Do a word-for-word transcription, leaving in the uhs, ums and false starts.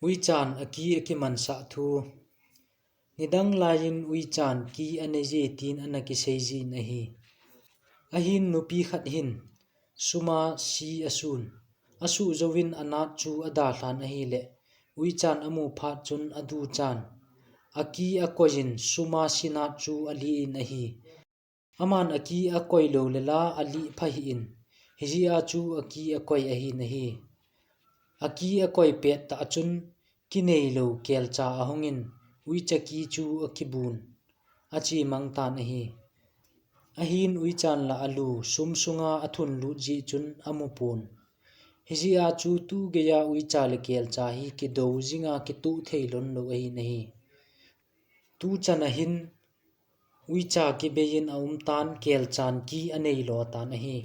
Uichan aki akimansah thu. Nidang laiyin uichan ki anei e tin ana kisei jin ahi. Ahin nupi khat hin, suma si asun, asuh jouvin anat chu adalhan ahileh, uichan amu phat chun aduchan, aki akoiyin suma si nat chu alih in ahi. Aman aki akoi lou lela alih pha hih in, hijeh a chu aki akoi ahin ahi. Aki akoi pet tah chun, kineilou kelcha ahungin, uicha ki chu akibun, achemang tan ahi. Ahin uichan la alu sum sunga athun lut jeh chun amupon. Hijeh a chu tugeiya uicha le kelcha hi kidou jinga kituh thei lon lou ahin ahi. Tuchan ahin, uicha kibeiyin aumtan, kelchan ki anei lo tan ahi.